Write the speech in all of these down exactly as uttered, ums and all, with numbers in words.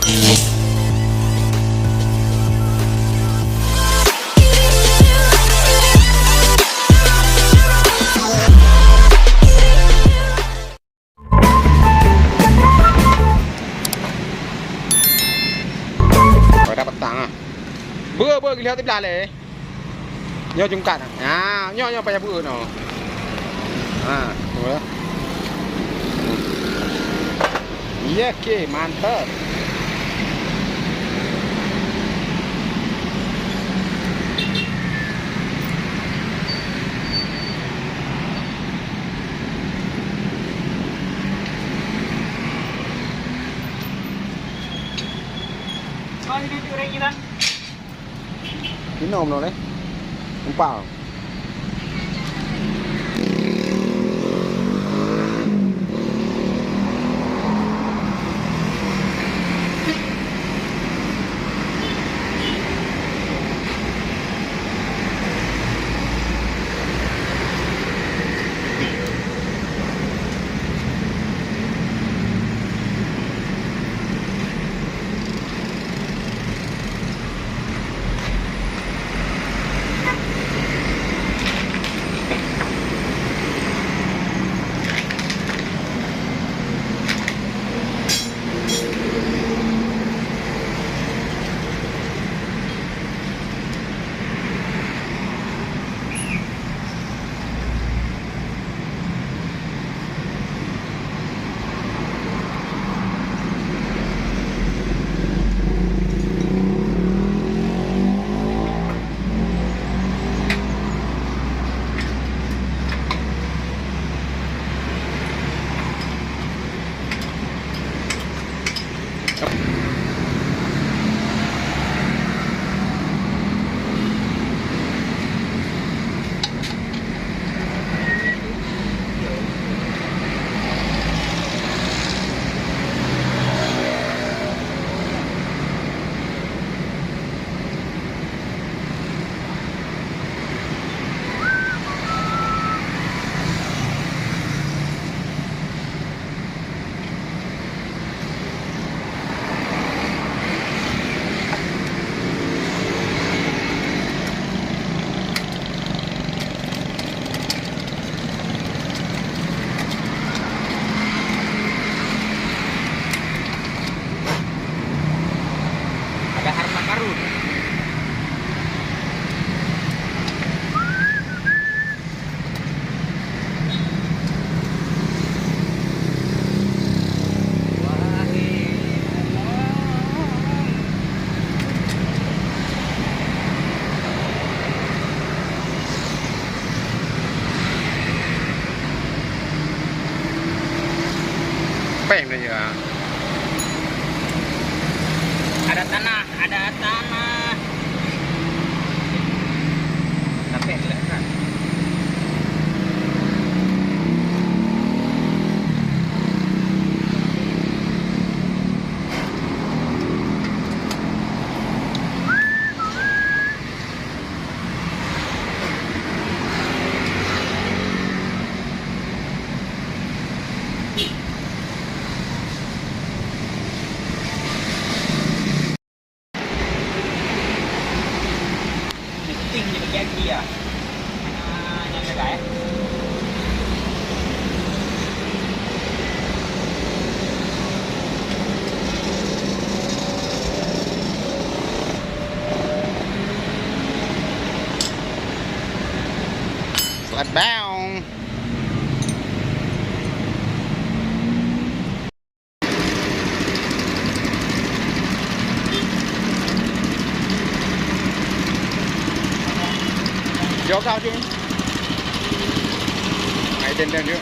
Pada petang ah. Beu, beu, gilihat di belah leh. Nyoe jungkat. Ha, nyoe, nyoe payah beu nyoe. Ha, tengok ya. Iya, oke, mantap. Kau hidup di orang Iran? Inong meunoe lé. Umpal. Ada harta karun. Pèng tu je. Ada tanah, ada tanah. Sampai ke sana. Slide down. Jauh kau je. Hai, tendang je.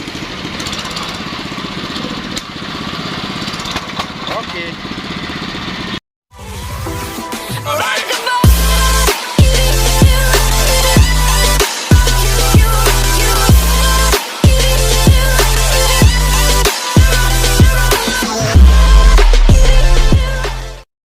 Okey.